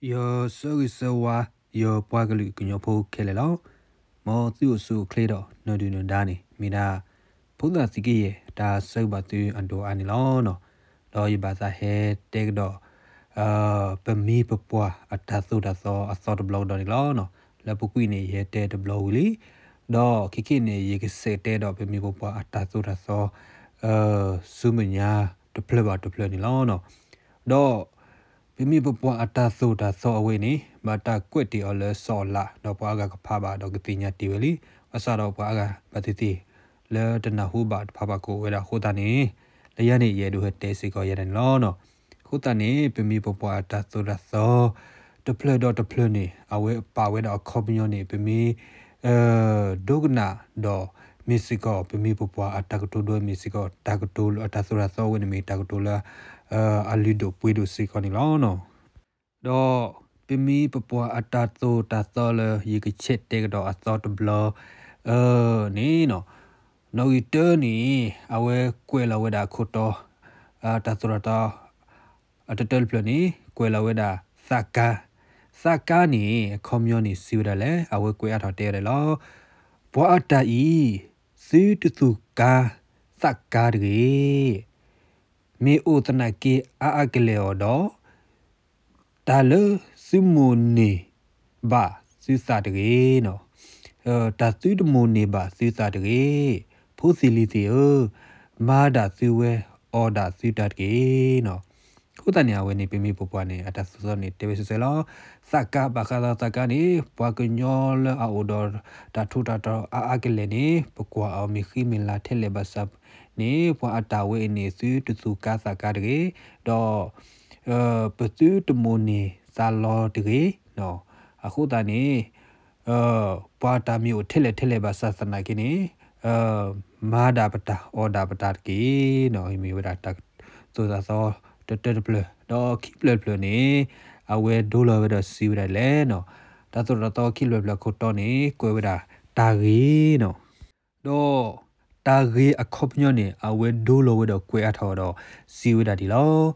ယဆၢဂ့ၤဆၢဝါ ယပှၤကလုာ်ကညီဖိခဲလၢာ်လီၤ. မ်သုအိၣ်ဆူၣ်အိၣ်ချ့ဒီးနဒုၣ်နဒါန့ၣ် မ့ၢ်ဒၣ် ဖိသၣ်သံက့ယဲၢ် တၢ်ဆၢဂ့ၤဘၣ်သုအဒိၣ်အါန့ၣ်လီၤ. ဒီးယဘၣ်သးဟဲတဲကဒီး ပမိၢ်ပပှၢ်အတၢ်သိၣ်တၢ်သီအသီတဘျီကဒီးန့ၣ်လီၤ. လၢပူၤကွံာ်န့ၣ် ယဟဲတဲတဘျီဝံၤလံ. ဒီးခဲကနံၣ်အံၤန့ၣ် ယကဆဲးတဲဒီးပမိၢ်ပပှၢ်အတၢ်သိၣ်တၢ်သီ ဆူမဲာ်ညါတဖျၢၣ်ဘၣ်တဖျၢၣ်န့ၣ်လီၤ. ဒီး ပမိၢ်ပပှၢ်အတၢ်သိၣ်တၢ်သီအဝဲန့ၣ် ဘၣ်တၢ်ကွဲးတ့ၢ်အီၤလၢစီၤအၤလး ဒီးပှၤအါဂၤကဖးဘၣ်ဒီးကသ့ၣ်ညါတ့ၢ်ဝဲလံ. ဘၣ်ဆၣ်ဒီးပှၤအါဂၤဘၣ်သ့ၣ်သ့ၣ် လၢတနၢ်ဟူဘၣ်တဖၣ်ဘၣ်ကအိၣ်ဝဲဒၣ်အဃိသတးန့ၣ် လၢယၤန့ၣ် ယအဲၣ်ဒိးဟဲတဲစ့ၢ်ကီးယၤဒၣ်န့ၣ်လီၤ. အဃိသတးန့ၣ် ပမိၢ်ပပှၢ်အတၢ်သိၣ်တၢ်သီ တဖျၢၣ်ဒီးတဖျၢၣ်န့ၣ် အဝဲပာ်ဝဲဒၣ်အခီပညီန့ၣ် ပမ့ၢ် ဒိကနၣ်ဒီးမ့ၢ်စ့ၢ်ကီး ပမိၢ်ပပှၢ်အတၢ်ကတိၤဒိမ့ၢ်စ့ၢ်ကီး တၢ်ကတိၤလၢအတၢ်သိၣ်တၢ်သီဝဲန့ၣ်မ့ၢ်တၢ်ကတိၤလၢ အလုၢ်ဒိၣ်ပှ့ၤဒိၣ်စ့ၢ်ကီးန့ၣ်လီၤ. ဒီးပမိၢ်ပပှၢ်အတၢ်သိၣ်တၢ်သီလၢယကဆဲးတဲကဒီးအသီတဘျီ န့ၣ် နီၣ်ဂံၢ်တၢန့ၣ် အဝဲကွဲးလီၤဝဲဒၣ်အခိၣ်တီ တၢ်သိၣ်တၢ်သီ အတတၢတဖျၢၣ်န့ၣ် ကွဲးလီၤဝဲဒၣ်သးကါ, သးကါန့ၣ် အခီပညီန့ၣ် စံးဝဲဒၣ်လဲၣ်, အဝဲကွဲးအါထီၣ်တဲဝဲဒၣ်လီၤ. ပှၤအတၢ်အံၤ သုတသူၣ်ကါသးကါတဂ့ၤ. မ့ၢ်အိၣ်သနာ်က့အါအါကလဲာ်အီၤဒီး တၢ်လၢသုမိၣ်န့ၢ်ဘၣ်သုသးတဂ့ၤ, တၢ်သုတမိၣ်န့ၢ်ဘၣ်သုသးတဂ့ၤ. ဖိသ့ၣ်လံၤသ့ၣ်ဧၢ, မၤဒၣ်သုဝဲ, အီၣ်ဒၣ်သုတၢ်တက့ၢ်. အဃိသတးန့ၣ် အဝဲန့ၣ် ပမိၢ်ပပှၢ်န့ၣ် အတၢ်သိၣ်တၢ်သီန့ၣ် တဲဝဲစဲးစဲးလီၤ. သးကါ ဘၣ်ဃးဒီးသးကါန့ၣ် ပှၤကညီလၢအအိၣ်ဒီးတၢ်ထူးတၢ်တီၤအါအါကလဲာ်န့ၣ် ပကွၢ်အီၤမ့ၢ်ဃံမ့ၢ်လၤထဲလဲၣ်ဘၣ်ဆၣ်န့ၣ် ပှၤအတၢ်ဝဲအံၤန့ၣ် သုတသူၣ်ကါသးကါတဂ့ၤ, ဒီး ပသုတမိၣ်န့ၢ်သးလီတဂ့ၤ. အဃိသတးန့ၣ် ပှၤတၢ်မ့ၢ်အိၣ်ထဲလဲၣ်ထဲလဲၣ်ဘၣ်ဆၣ်သနာ်က့န့ၣ် မၤဒၣ်ပတၢ်အီၣ်ဒၣ်ပတၢ်တက့ၢ်. မ့ၢ်ဝဲဒၣ်တၢ်သိၣ်တၢ်သီတတၢတဖျၢၣ်, ဒီးခံဖျၢၣ်တဖျၢၣ်န့ၣ် အဝဲဒိလီၤဝဲဒီးစံးဝဲဒၣ်လဲၣ်, တၢ်သိၣ်တၢ်သီခံဖျၢၣ်တဖျၢၣ်အခိၣ်တီန့ၣ် ကွဲးဝဲဒၣ်တၢ်ဂ့ၤနီၤ. ဒီးတၢ်ဂ့ၤအခီပညီန့ၣ် အဝဲဒိလီၤဝဲဒီးကွဲးအါထီၣ်ဒီးစံးဝဲဒၣ်ဒ်လီၤ.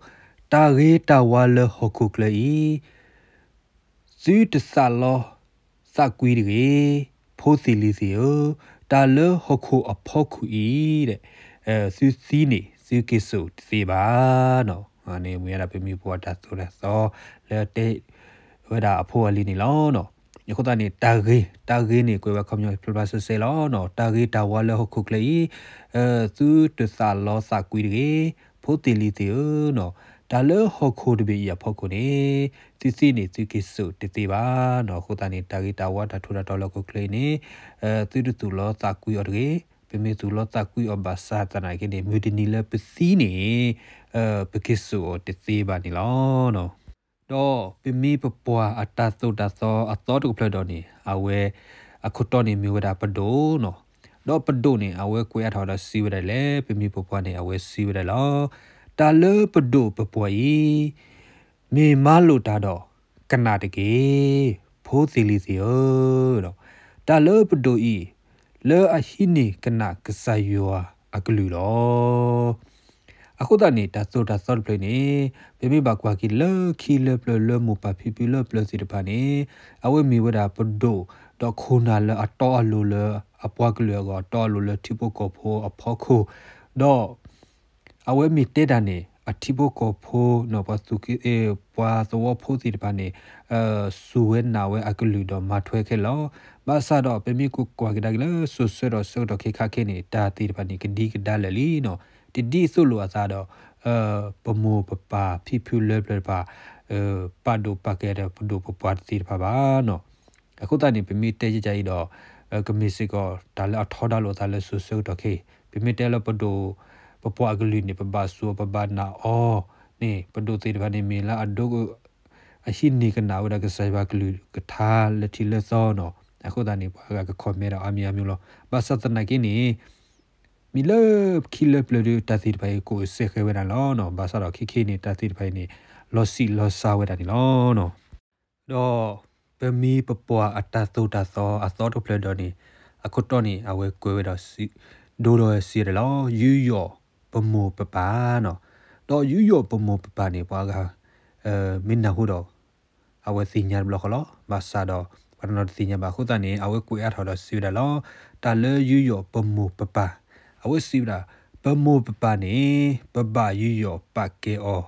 တၢ်ဂ့ၤတၢ်ဝါလၢဟီၣ်ခိၣ်ချၢအံၤ သုတသးလီသးကွံတဂ့ၤ. ဖိသ့ၣ်လံၤသ့ၣ်ဧၢ, တၢ်လၢဟီၣ်ခိၣ်အဖီခိၣ်အံၤ သုသံန့ၣ်သုက့ၤစိာ်တသ့ဘၣ်နီၤ. မ့ၢ်ဝဲဒၣ်ပမိၢ်ပပှၢ်တၢ်သိၣ်တၢ်သီလၢတဲဝဲဒၣ်အဖိအလံၤန့ၣ်လီၤ. အဃိသတးန့ၣ် တၢ်ဂ့ၤ, တၢ်ဂ့ၤန့ၣ် ကွဲးဝဲအခီပညီဖျါဖျါဆဲးဆဲးလီၤ. တၢ်ဂ့ၤတၢ်ဝါလၢဟီၣ်ခိၣ်ချၢအံၤ သုတသးလီသးကွံတဂ့ၤ. ဖိသ့ၣ်လံၤသ့ၣ်ဧၢ, တၢ်လၢဟီၣ်ခိၣ်တဘ့ၣ်အံၤအဖီခိၣ်န့ၣ် သုသံန့ၣ်သုက့ၤစိာ်တသ့ဘၣ်နီၤ. အဃိသတးန့ၣ် တၢ်ဂ့ၤတၢ်ဝါတၢ်ထူးတၢ်တီၤလၢဟီၣ်ခိၣ်ချၢအံၤန့ၣ် သုတသူၣ်လီသးကွံအီၤတဂ့ၤ. ပမ့ၢ်သူၣ်လီသးကွံအီၤဘၣ်ဆၣ်သနာ်က့န့ၣ် မုၢ်တနံၤလၢပသံန့ၣ် ပက့ၤစိာ်အီၤတသ့ဘၣ်န့ၣ်လီၤ. ဒီးပမိၢ်ပပှၢ်အတၢ်သိၣ်တၢ်သီအသီတကဖျၢၣ်ဒီးန့ၣ် အဝဲ အခိၣ်တီန့ၣ်မ့ၢ်ဝဲဒၣ်ပဒိၣ်နီၤ. ဒီးပဒိၣ်န့ၣ် အဝဲကွဲးအါထီၣ်ဒီးစံးဝဲဒၣ်လဲၣ်, ပမိၢ်ပပှၢ်န့ၣ် အဝဲစံးဝဲဒၣ်လီၤ. တၢ်လၢပဒိၣ်ပပှၢ်အံၤ မ့ၢ်မၤလိာ်တၢ်ဒီးကနၣ်တက့ၢ်. ဖိသ့ၣ်လံၤသ့ၣ်ဧၢ, တၢ်လၢပဒိၣ်အံၤ လၢအဟံးန့ၢ်ကနၣ်ကစၢ်ယွၤအကလုၢ်လီၤ. အဃိသတးန့ၣ် တၢ်သိၣ်တၢ်သီတဖျၢၣ်န့ၣ် ပမ့ၢ်ဘၣ်ကွၢ်က့ၤလၢခံလၢပျၢၤလၢမိၢ်ပၢ်ဖံဖုလၢပျၢၤသ့ၣ်တဖၣ်န့ၣ် အဝဲမ့ၢ်ဝဲဒၣ်ပဒိၣ် ဒီးခိၣ်နၢ်လၢအတီအလိၤလၢအပှၤကလုာ်အဂီၢ် အတီအလိၤလၢထံဖိကီၢ်ဖိအဖီခိၣ်, ဒီး အဝဲမ့ၢ်တဲတၢ်န့ၣ် အထံဖိကီၢ်ဖိ ပှၤသဝီဖိသ့ၣ်တဖၣ်န့ၣ် စူၢ်ဝဲနာ်ဝဲအကလုၢ်ဒီးမၤထွဲခဲလၢာ်လီၤ. ဘၣ်ဆၣ်ဒီး ပမ့ၢ်ကကွၢ်ကဒါက့ၤလၢစိၤဆၢကတီၢ်ဆၢကတီၢ်ခဲခါခဲန့ၣ် တၢ်သ့ၣ်တဖၣ်န့ၣ် ကဒံကဒါလၢာ်လံနီၤ. တဒ်သိးလိာ်အသးဒီး ပမိၢ်ပပၢ်ဖံဖုလၢပျၢၤတဖၣ် ပာ်ဒိၣ်ပာ်ကဲဒီးပဒိၣ်ပပှၢ်တသ့ၣ်တဖၣ်ဘၣ်နီၤ. အဃိသတးန့ၣ် ပမ့ၢ်တဲကကါအံၤဒီး ကမ့ၢ်စ့ၢ်ကီးတၢ်လၢအထီဒါလိာ်အသးလၢစိၤဆၢကတီၢ်ခဲအံၤ, ပမ့ၢ်တဲလၢပဒိၣ်ပပှၢ်အကလုၢ်န့ၣ် ပဘၣ်စူၢ်အီၤ ပဘၣ်နာ်အီၤန့ၣ် ပဒိၣ်သ့ၣ်တဖၣ်န့ၣ် မ့ၢ်လၢအဒိ အဟံးန့ၢ်ကနၣ်ဝဲဒၣ်ကစၢ်ယွၤကလုၢ်ကထါလၢထံးလၢသီနီၤ. အဃိသတးန့ၣ် ပှၤအါဂၤက comment ဒီးအါမံၤအါမံၤလီၤ. ဘၣ်ဆၣ်သနာ်က့န့ၣ် မ့ၢ်လၢခံလၢပျၢၤဒီး တၢ်သ့ၣ်တဖၣ်အံၤ ကအိၣ်စဲဃဲၤဝဲဒၣ်လီၤနီၤ. ဘၣ်ဆၣ်ဒီးခဲခဲန့ၣ် တၢ်သ့ၣ်တဖၣ်အံၤန့ၣ် လီၤဆံးလီၤစှၤဝဲဒၣ်န့ၣ်လီၤ. ဒီးပမိၢ်ပပှၢ်အတၢ်သိၣ်တၢ်သီအသီတဖျၢၣ်ဒီးန့ၣ် အခိၣ်တီန့ၣ် အဝဲကွဲးဝဲဒီး ဒိဒီးစံးဝဲဒၣ်လီၤ. ယူးယီၣ်ပမိၢ်ပပၢ်နီၤ. ဒီးယူးယီၣ်ပမိၢ်ပပၢ်န့ၣ် ပှၤအါဂၤ မ့ၢ်နၢ်ဟူဒီး အဝဲသ့ၣ်ညါတဘျီဃီလီၤ. ဘၣ်ဆၣ်ဒီး ပှၤတနီၤတသ့ၣ်ညါဘၣ်အဃိသတးန့ၣ် အဝဲကွဲးအါထီၣ်ဒီးစံးဝဲဒၣ်လီၤ. တၢ်လၢယူးယီၣ်ပမိၢ်ပပၢ်, အဝဲစံးဝဲဒၣ်, ပမိၢ်ပပၢ်န့ၣ် ပဘၣ်ယူးယီၣ်ပာ်ကဲအီၤ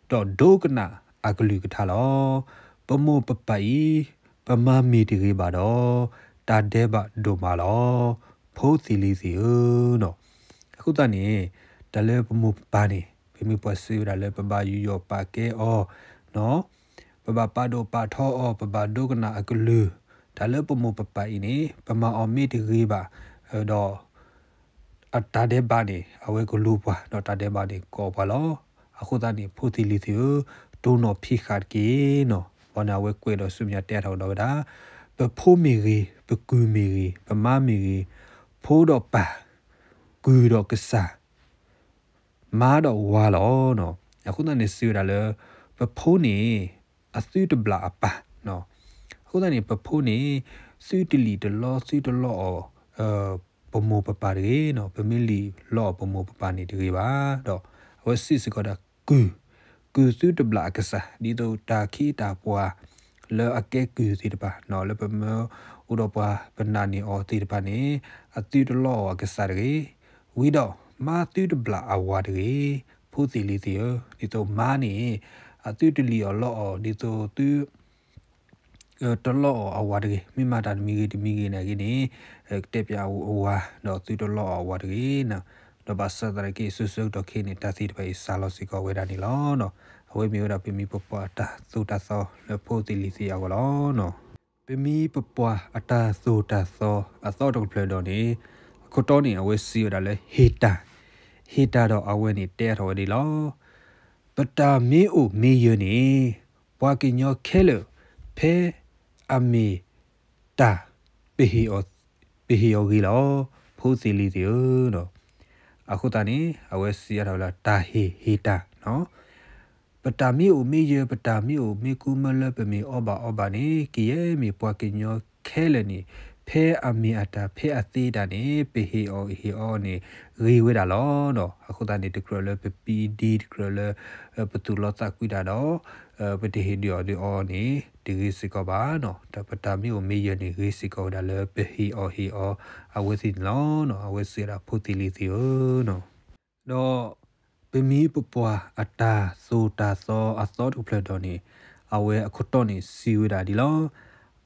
ဒီးဒိကနၣ်အကလုၢ်ကထါလီၤ. ပမိၢ်ပပၢ်အံၤ ပမၤမ့ၢ်တဂ့ၤဘၣ်ဒီး တၢ်ဒဲးဘးဒိၣ်မးလီၤ. ဖိသ့ၣ်လံၤသ့ၣ်ဧၢ, အဃိသတးန့ၣ် တၢ်လၢပမိၢ်ပပၢ်န့ၣ် ပမ့ၢ်ပှၤစံးဝဲဒၣ်လၢပဘၣ်ယူးယီၣ်ပာ်ကဲအီၤ, ပဘၣ်ပာ်ဒိၣ်ပာ်ထီအီၤ, ပဘၣ်ဒိကနၣ်အကလုၢ်, တၢ်လၢပမိၢ်ပပၢ်အံၤန့ၣ် ပမၤအီၤမ့ၢ်တဂ့ၤဘၣ်ဒီး အတၢ်ဒဲးဘးန့ၣ် အဝဲကလူၤပှၤ ဒီးတၢ်ဒဲးဘးန့ၣ်ကိးပှၤလီၤ. အဃိသတးန့ၣ် ဖိသ့ၣ်လံၤသ့ၣ်ဧၢ, တိၢ်နီၣ်ဖံးဃာ်တက့ၢ်နီၤ. ဘၣ်န့ၣ် အဝဲကွဲးဒီးဆူမဲာ်ညါတဲအါထီၣ်ကဒီးဝဲဒၣ်, ပဖိမ့ၢ်ဂ့ၤ, ပကုၢ်မ့ၢ်ဂ့ၤ, ပမါမ့ၢ်ဂ့ၤ, ဖိဒီးပၢ်, ကုၢ်ဒီးကစၢ်, မါဒီးဝၤလီၤ. အဃိသတးန့ၣ် စံးဝဲဒၣ်လၢ ပဖိန့ၣ် အသုတဘျၣ်အပၢ်, အဃိသတးန့ၣ် ပဖိန့ၣ် သုတလံၣ်တလီ သုတလီအီၣ် ပမိၢ်ပပၢ်တဂ့ၤ, ပမ့ၢ်လံၣ်လီအီၣ်ပမိၢ်ပပၢ်န့ၣ်တဂ့ၤဘၣ်. ဒီးအဝဲစံးစ့ၢ်ကီးဒၣ် ကုၢ်, ကုၢ်သုတဘျၣ်အကစၢ်, ဒ်သိးတၢ်ခ့တၢ်ပှၤလၢအကဲကုၢ်သ့ၣ်တဖၣ်, လၢပမၢအိၣ်ဒီးပှၤပနာ်န့ၢ်အီၤသ့ၣ်တဖၣ်န့ၣ် အသုတလီအီၣ်အကစၢ်တဂ့ၤ. ဝံၤဒီး မါသုတဘျၣ်အဝၤတဂ့ၤ. ဖိသ့ၣ်လံၤသ့ၣ်ဧၢ, ဒ်သိးမါန့ၣ် အသုတလံၣ်အီၣ်လီအီၣ် ဒ်သိးသု တလီအီၣ်အဝၤတဂ့ၤ. မ့ၢ်မၤတၢ်တမံၤဂ့ၤတမံၤဂ့ၤန့ၣ်ဂ့ၤန့ၣ် ကတဲပၠးအဝၤ ဒီးသုတလီအီၣ်အဝၤတဂ့ၤ. ဒီးဘၣ်ဆၣ်သနာ်က့ စိၤဆၢကတီၢ်ခဲအံၤန့ၣ် တၢ်သ့ၣ်တဖၣ်အံၤစှၤလီၤစ့ၢ်ကီးဝဲဒၣ်န့ၣ်လီၤ. အဝဲမ့ၢ်ဝဲဒၣ်ပမိၢ်ပပၢ်အတၢ်သိၣ်တၢ်သီလၢဖိသ့ၣ်လံၤသ့ၣ်အဂီၢ်လီၤ. ပမိၢ်ပပၢ်အတၢ်သိၣ်တၢ်သီအသီတကဖျၢၣ်ဒီးန့ၣ် အခိၣ်တီန့ၣ် အဝဲစံးဝဲဒၣ်လၢဟ့ၣ်တၢ်, ဟ့ၣ်တၢ်ဒီးအဝဲန့ၣ်တဲအါထီၣ်ဝဲဒၣ်လီၤ. ပတၢ်မ့ၢ်အိၣ်မ့ၢ်ယၢၤန့ၣ် ပှၤကညီခဲလၢာ် ဖဲအမ့ၢ်တၢ် ပဟ့ၣ်အီၤဂ့ၤလီၤ. ဖိသ့ၣ်လံၤသ့ၣ်ဧၢ, အဃိသတးန့ၣ် အဝဲစံးအါထီၣ်ဝဲဒၣ် တၢ်ဟ့ၣ်ဟ့ၣ်တၢ် ပတၢ်မ့ၢ်အိၣ်မ့ၢ်ယၢၤ ပတၢ်မ့ၢ်အိၣ်မ့ၢ်ကူမၢလၢပမ့ၢ်အီဘၣ်အီဘၣ်န့ၣ် ကယဲၢ်မ့ၢ်ပှၤကညီခဲလၢာ်န့ၣ် ဖဲအမ့ၢ်အတၢ် ဖဲအသ့တၢ်န့ၣ် ပဟ့ၣ်အီၤဟ့ၣ်အီၤန့ၣ် ဂ့ၤဝဲဒၣ်လီၤ. အဃိသတးန့ၣ် တကြၢးလၢပပံဒံ တကြၢးလၢ ပသူၣ်လီသးကွံတၢ်ဒီး ပတဟ့ၣ်ဒုးအီၤဒုးအီန့ၣ် တဂ့ၤစ့ၢ်ကီးဘၣ်. ပတၢ်မ့ၢ်အိၣ်မ့ၢ်ယၢၤန့ၣ် ဂ့ၤစ့ၢ်ကီးဝဲဒၣ်လၢပဟ့ၣ်အီၤဟ့ၣ်အီၤ အဝဲသ့ၣ်န့ၣ်လီၤ. အဝဲစံးဝဲဒၣ်ဖိသ့ၣ်လံၤသ့ၣ်ဧၢ ဒီးပမိၢ်ပပၢ်အတၢ်သိၣ်တၢ်သီအသီတကဖျၢၣ်ဒီးန့ၣ် အဝဲအခိၣ်တီန့ၣ် စံးဝဲဒၣ်ဒ်လီၤ.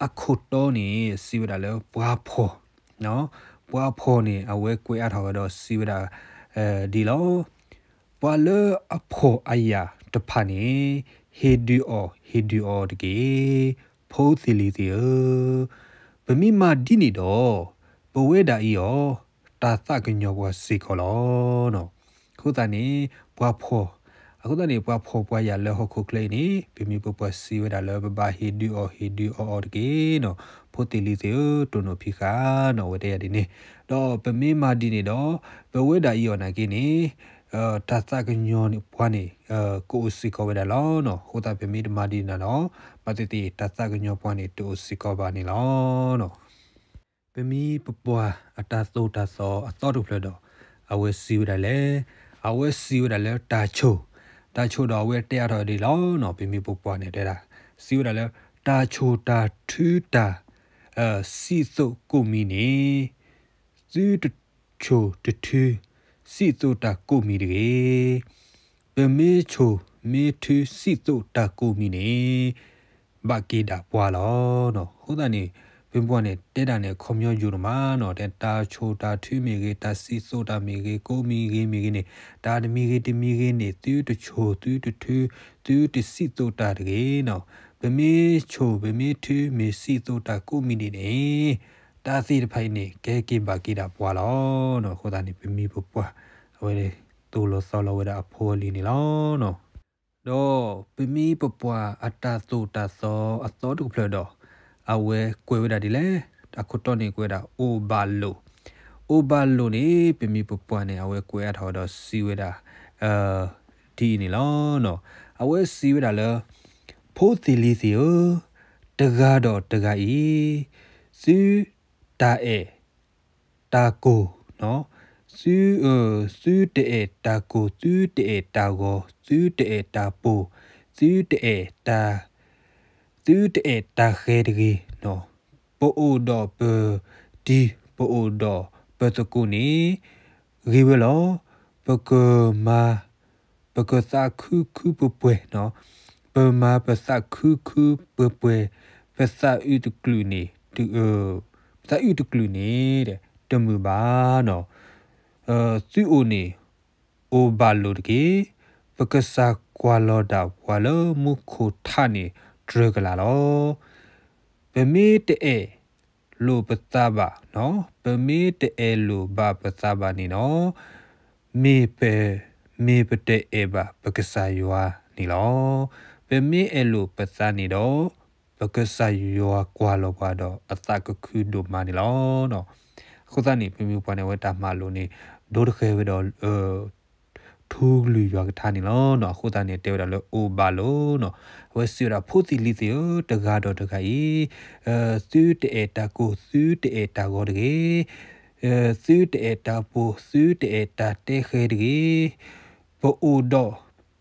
အခိၣ်တီန့ၣ် စံးဝဲဒၣ်လၢပှၤဖှီၣ်, ပှၤဖှီၣ်န့ၣ် အဝဲကွဲးအါထီၣ်ဝဲဒီးစံးဝဲဒၣ် ဒ်လီၤ. ပှၤလၢအဖှီၣ်အယာ်တဖၣ်န့ၣ် ဟ့ၣ်ဒုးအီၤဟ့ၣ်ဒုးအီၤတက့ၢ်. ဖိသ့ၣ်လံၤသ့ၣ်ဧၢ, ပမ့ၢ်မၤဒ်န့ၣ်ဒီး ပဝဲဒၣ်အံၤအီၤ တၢ်သးကညီၤပှၤစ့ၢ်ကီးလီၤ. အဃိသတးန့ၣ် ပှၤဖှီၣ်, အဃိသတးန့ၣ် ပှၤဖှီၣ်ပှၤယာ်လၢဟီၣ်ခိၣ်ချၢအံၤန့ၣ် ပမိၢ်ပပၢ်စံးဝဲဒၣ်လၢပဘၣ်ဟ့ၣ်ဒုးအီၤဟ့ၣ်ဒုးအီၤအီၤတက့ၢ်နီၤ. ဖိသ့ၣ်လံၤသ့ၣ်ဧၢ, တိၢ်နီၣ်ဖံးဃာ်နီၤ, အဝဲတဲယၤဒ်န့ၣ်, ဒီးပမ့ၢ်မၤဒ်န့ၣ်ဒီး ပဝဲဒၣ်အံၤအီၤနာ်က့န့ၣ် တၢ်သးကညီၤပှၤန့ၣ် ကအိၣ်စ့ၢ်ကီးဝဲဒၣ်လီၤနီၤ. အဃိသတး ပမ့ၢ်တမၤဒ်န့ၣ်ဒီး ဘၣ်သ့ၣ်သ့ၣ် တၢ်သးကညီၤပှၤန့ၣ် တအိၣ်စ့ၢ်ကီးဘၣ်န့ၣ်လီၤ. ပမိၢ်ပပှၢ်အတၢ်သိၣ်တၢ်သီအသီတဖျၢၣ်ဒီး အဝဲစံးဝဲဒၣ်လဲၣ်, အဝဲစံးဝဲဒၣ်လၢတၢ်ဆိၣ်, တၢ်ဆိၣ်ဒီးအဝဲတဲအါထီၣ်ဒ်လီၤနီၤ. ပမိၢ်ပပှၢ်န့ၣ်တဲဒၣ်, စံးဝဲဒၣ်လၢ တၢ်ဆိၣ်တၢ်ထုတၢ် စံးသိးကိးမံၤန့ၣ် သုတဆိၣ်တထု စံးသိးတၢ်ကိးမံၤတဂ့ၤ. ပမ့ၢ်ဆိၣ်မ့ၢ်ထုစံးသိးတၢ်ကိးမံၤန့ၣ် ဘၣ်က့ၤဒၣ်ပှၤလီၤ. အဃိသတးန့ၣ် ပမိၢ်ပပှၢ်န့ၣ် တဲဒၣ်န့ၣ် အခီပညီယိာ်ဒိၣ်မးနီၤ, တဲတၢ်ဆိၣ်တၢ်ထုမ့ၢ်ဂ့ၤ, တၢ်စံးသိးတၢ်မ့ၢ်ဂ့ၤ, ကိးမံၤဂ့ၤမ့ၢ်ဂ့ၤန့ၣ် တၢ်တမံၤဂ့ၤတမံၤဂ့ၤန့ၣ် သုတဆိၣ်သုတထု သုတစံးသိးတၢ်တဂ့ၤနီၤ. ပမ့ၢ်ဆိၣ်ပမ့ၢ်ထုမ့ၢ်စံးသိးတၢ်ကိးမံၤဒ်န့ၣ် တၢ်သ့ၣ်တဖၣ်အံၤန့ၣ် ကဟဲက့ၤဘၣ်က့ၤဒၣ်ပှၤလီၤ. အဃိသတးန့ၣ် ပမိၢ်ပပှၢ် အဝဲသိၣ်လီၤသီလီၤဝဲဒၣ်အဖိအလံၤန့ၣ်လီၤ. ဒီးပမိၢ်ပပှၢ်အတၢ်သိၣ်တၢ်သီအသီတကဖျၢၣ်ဒီး အဝဲကွဲးဝဲဒၣ်ဒ်လဲၣ်, အခိၣ်တီန့ၣ်ကွဲးဝဲဒၣ် အိၣ်ဘၣ်လိာ်, အိၣ်ဘၣ်လိာ်န့ၣ် ပမိၢ်ပပှၢ်န့ၣ် အဝဲကွဲးအါထီၣ်ဒီးစံးဝဲဒၣ် ဒ်အံၤန့ၣ်လီၤ. အဝဲစံးဝဲဒၣ်လၢ ဖိသ့ၣ်လံၤသ့ၣ်ဧၢ, တဂၤဒီးတဂၤအံၤ သု တၢ်အဲၣ်တၢ်ကိၢ်, သု, သုတအဲၣ်တၢ်ကိၢ်, သုတအဲၣ်တၢ်ဂီၤ, သုတအဲၣ်တၢ်ပိာ်, သုတအဲၣ်တၢ် သုတအဲၣ်တၢ်ဃဲတဂ့ၤ, ပအိၣ်ဒီးပတံၤ ပအိၣ်ဒီးပသကိးန့ၣ် ဂ့ၤဝဲလီၤ. ပကမၤ ပကသးခုခုပှဲၤပှဲၤ, ပမၤပသးခုခုပှဲၤပှဲၤ, ပသးအုးတကလုာ်န့ၣ် ပသးအုးတကလုာ်န့ၣ် တမုာ်ဘၣ်နီၤ. သုအိၣ်န့ၣ် အိၣ်ဘၣ်လိာ်တက့ၢ်. ပကစၢ်ကွၢ်လီၤဒၣ်ပှၤလၢမူခိၣ်ထးန့ၣ် တြၢၤကလာ်လီၤ. ပမ့ၢ်တအဲၣ်လိာ်ပသးဘၣ်, ပမ့ၢ်တအဲၣ်လိာ်ဘၣ်ပသးဘၣ်န့ၣ်ဒီး မ့ၢ်ပ, မ့ၢ်ပတအဲၣ်ဘၣ်ပကစၢ်ယွၤန့ၣ်လီၤ. ပမ့ၢ်အဲၣ်လိာ်ပသးန့ၣ်ဒီး ပကစၢ်ယွၤကွၢ်လီၤပှၤဒီးအသးကခုဒိၣ်မးန့ၣ်လီၤ. အဃိသတးန့ၣ် ပမ့ၢ်ပှၤန့ၣ် အဝဲတၢ်မၤလိာ်န့ၣ် ဒိတဃဲၤဝဲဒီး ထူကလုၢ်ယွၤကထါန့ၣ်လီၤ. အဃိသတးန့ၣ် တဲဝဲဒၣ်လၢအိၣ်ဘၣ်လိာ်နီၤ. အဝဲစံးဝဲဒၣ် ဖိသ့ၣ်လံၤသ့ၣ်ဧၢ, တဂၤဒီးတဂၤအံၤ သုတအဲၣ်တၢ်ကိၢ် သုတအဲၣ်တၢ်ဂီၤတဂ့ၤ. သုတအဲၣ်တၢ်ပိာ် သုတအဲၣ်တၢ်တဲဃဲတဂ့ၤ. ပအိၣ်ဒီး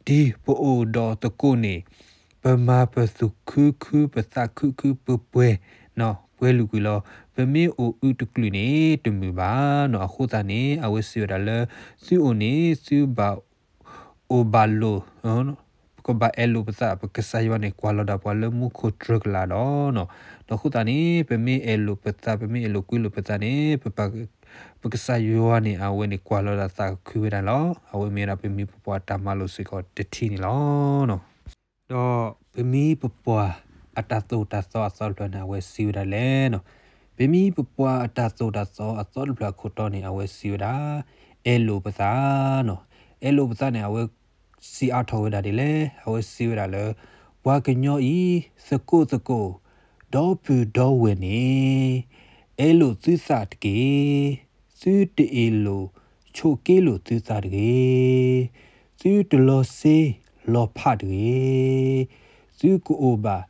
တံၤ ပအိၣ်ဒီးသကိးန့ၣ် ပမၤပသူၣ်ခုခု ပသးခုခုပှဲၤပှဲၤ ပှဲၤလုာ်ကွံာ်လီၤ. ပမ့ၢ်အိၣ်အုးတကလုာ်န့ၣ် တမုာ်ဘၣ်နီၤ. အဃိသတးန့ၣ် အဝဲစံးဝဲဒၣ်လၢ သုအိၣ်န့ၣ် သုဘၣ်အိၣ်ဘၣ်လိာ် ပကဘၣ်အဲၣ်လိာ်ပသး ပကစၢ်ယွၤန့ၣ် ကွၢ်လီၤဒၣ်ပှၤလၢမူခိၣ်တြၢၤကလာ်ဒီးနီၤ. ဒီးအဃိသတးန့ၣ် ပမ့ၢ်အဲၣ်လိာ်ပသး ပမ့ၢ်အဲၣ်လိာ်ကွံလိာ်ပသးန့ၣ် ပကစၢ်ယွၤန့ၣ် အဝဲန့ၣ်ကွၢ်လီၤဒၣ်သးခုဝဲဒၣ်လီၤ. အဝဲမ့ၢ်ဝဲဒၣ်ပမ့ၢ်ပပှၤအတၢ်မၤလိာ်စ့ၢ်ကီးတထံၣ်န့ၣ်လီၤ. ဒီးပမ့ၢ်ပပှၤအတၢ်သိၣ်တၢ်သီအသီတဖျၢၣ်န့ၣ် အဝဲစံးဝဲဒၣ်လဲၣ်နီၤ. ပမ့ၢ်ပပှၤအတၢ်သိၣ်တၢ်သီအသီတဖျၢၣ်အခိၣ်တီန့ၣ် အဝဲစံးဝဲဒၣ် အဲၣ်လိာ်ပသးနီၤ. အဲၣ်လိာ်ပသးန့ၣ် အဝဲစံးအါထီၣ်ဝဲဒၣ်ဒ်လဲၣ်. အဝဲစံးဝဲဒၣ်လၢ ပှၤကညီအံၤ သကိးသကိး ဒီပုၢ်ဒီဝဲၢ်န့ၣ် အဲၣ်လိာ်သုသးတက့ၢ်. သုတအ့ၣ်လိာ်ဆိးက့လိာ်သုသးတဂ့ၤ. သုတလီၤစ့လီၤဖးတဂ့ၤ. သုကအိၣ်ဘၣ်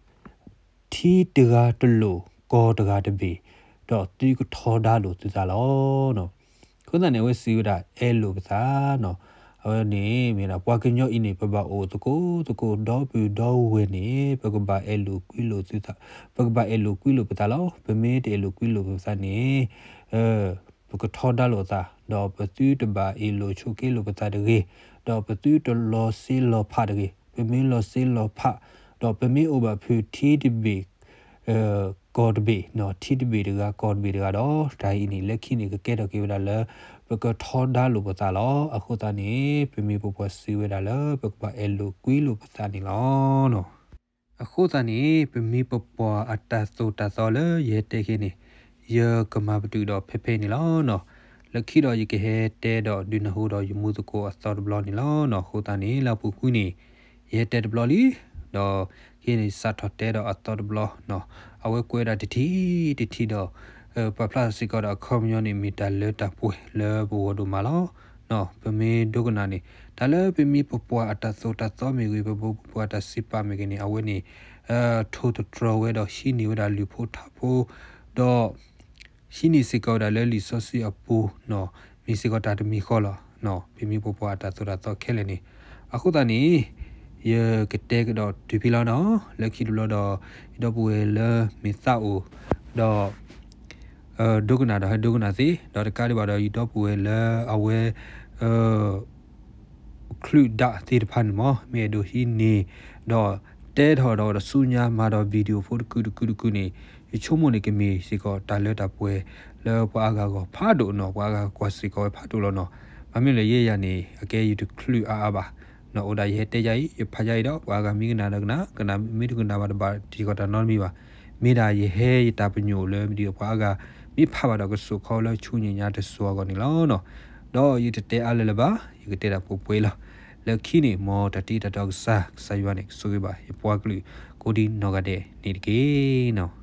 ထံတဂၤတလိာ် ကီၢ်တဂၤတဘ့ၣ်, ဒီးသုကထီဒါလိာ်သုသးလီၤ. အဃိသတးန့ၣ် အဝဲစံးဝဲဒၣ်အဲၣ်လိာ်ပသးနီၤ. အဝဲန့ၣ်မ့ၢ်ဒၣ် ပှၤကညီအံၤန့ၣ် ပဘၣ်အိၣ်သကိးသကိး ဒီပုၢ်ဒီဝဲၢ်န့ၣ် ပကဘၣ်အဲၣ်လိာ်ကွံလိာ်သုသး, ပကဘၣ်အဲၣ်လိာ်ကွံလိာ်ပသးလီၤ. ပမ့ၢ်တအဲၣ်လိာ်ကွံလိာ်ပသးန့ၣ် ပကထီဒါလိာ်သး, ဒီးပသုတဘၣ်အ့ၣ်လိာ်ဆိးက့လိာ်ပသးတဂ့ၤ, ဒီးပသုတလီၤစ့လီၤဖးတဂ့ၤ. ပမ့ၢ်လီၤစ့လီၤဖး, ဒီးပမ့ၢ်အိၣ်ဘၣ်ဖုးထံတဘ့ၣ် ကီၢ်တဘ့ၣ်, ထံတဘ့ၣ်တဂၤ ကီၢ်တဘ့ၣ်တဂၤဒီး တၢ်အံၤန့ၣ် လၢခံန့ၣ် ကကဲထီၣ်က့ၤဝဲဒၣ်လၢ ပကထီဒါလိာ်ပသးလီၤ. အဃိသတးန့ၣ် ပမ့ၢ်ပပှၤစံးဝဲဒၣ်လၢ ပကဘၣ်အဲၣ်လိာ်ကွံလိာ်ပသးန့ၣ်လီၤ. အဃိသတးန့ၣ် ပမ့ၢ်ပပှၤအတၢ်သိၣ်တၢ်သီလၢယဟဲတဲခဲန့ၣ် ယကမၤပတုာ်ဒီးဖဲဖဲန့ၣ်လီၤ. လၢခံဒီးယကဟဲတဲဒီးဒုးနၢ်ဟူဒီးယမူသကိးအသီတဘျီန့ၣ်လီၤ. အဃိသတးန့ၣ် လၢအပူၤကွံာ်န့ၣ် ယဟဲတဲတဘျီလံ, ဒီးခဲန့ၣ် စးထီၣ်တဲဒီးအသီတဘျီ, အဝဲကွဲးဒၣ်တထံၣ်တထံၣ်ဒီး ပာ်ဖျါစ့ၢ်ကီးဒီးအခီပညီန့ၣ် မ့ၢ်တၢ်လၢတၢ်ပှဲၤလၢပဂီၢ်ဒိၣ်မးလီၤ. ပမ့ၢ်ဒိကနၣ်န့ၣ် တၢ်လၢပမ့ၢ်ပပှၤအတၢ်သိၣ်တၢ်သီမ့ၢ်ဂ့ၤ, ပပှၤတၢ်စံးပာ်မ့ၢ်ဂ့ၤန့ၣ် အဝဲန့ၣ် ထိၣ်သတြီၤဝဲဒီးဟံးန့ၢ်ဝဲဒၣ်လုၢ်ဖိထါဖိ, ဒီး ဟံးန့ၢ်စ့ၢ်ကီးဝဲဒၣ်လၢလံာ်စီဆှံအပူၤနီၤ, မ့ၢ်စ့ၢ်ကီးတၢ်တမံၤဃီလီၤ. ပမ့ၢ်ပပှၤအတၢ်သိၣ်တၢ်သီခဲလၢာ်န့ၣ်, အဃိသတးန့ၣ် ယကတဲကဒီးတုၤဖဲလီၤနီၤ. လၢခံတဘျီဒီး ယဒီပုၢ်ဝဲၢ်လၢမ့ၢ်သးအိၣ်ဒီး ဒိကနၣ်ဒီးဟဲဒိကနၣ်သ့, ဒီးတကးဒံးဘၣ်ဒီး ယဒီပုၢ်ဝဲၢ်လၢအဝဲ ချုးဒၣ်သ့ၣ်တဖၣ်န့ၣ်မ့ၢ် မ့ၢ်အဲၣ်ဒိးဟံးန့ၢ် ဒီးတဲထီၣ်ဒီး ဒီးဆူညါမၤဒီး video ဖိတကုာ်တကုာ်တကုာ်န့ၣ် ယဆိကမိၣ်န့ၣ် ကမ့ၢ်စ့ၢ်ကီးတၢ်လၢတၢ်ပှဲၤလၢပှၤအါဂၤအဂီၢ်ဖးဒိၣ်နီၤ, ပှၤအါဂၤကွၢ်စ့ၢ်ကီးဝဲဖးဒိၣ်လီၤနီၤ. ဘၣ်မနုၤလဲၣ် ယဲယၤန့ၣ် အကဲယတချုးအါအါဘၣ်. အိၣ်ဒၣ်ယဟဲတဲယၤအံၤ ယဖးယၤအံၤဒီး ပှၤအါဂၤမ့ၢ်ကနၣ်ဒီးကနၣ်, ကနၣ်မ့ၢ်တကနၣ်ဘၣ်တဘၣ်တံၢ်ကီးတၢ်နီတမံၤဘၣ်. မ့ၢ်ဒၣ်ယဟဲယတၢ်ပညိၣ်လၢမ့ၢ်ဒီး ပှၤအါဂၤမ့ၢ်ဖးဘၣ်ဒီး ကစိာ်ခီလၢဆူညါညါတစိၤအဂီၢ်န့ၣ်လီၤ. ဒီးယတတဲအါလၢၤလၢၤဘၣ်, ယကတဲဒၣ်ပှဲၤပှဲၤလီၤ. လၢခံန့ၣ် မ်တၢ်တံၤတၢ်တီကစၢ်, ကစၢ်ယွၤန့ၣ် ကဆိၣ်ဂ့ၤဘၣ် ယပှၤကလုာ် ကိးဒံနီၢ်ဂၤဒဲးန့ၣ်တက့ၢ်နီၤ.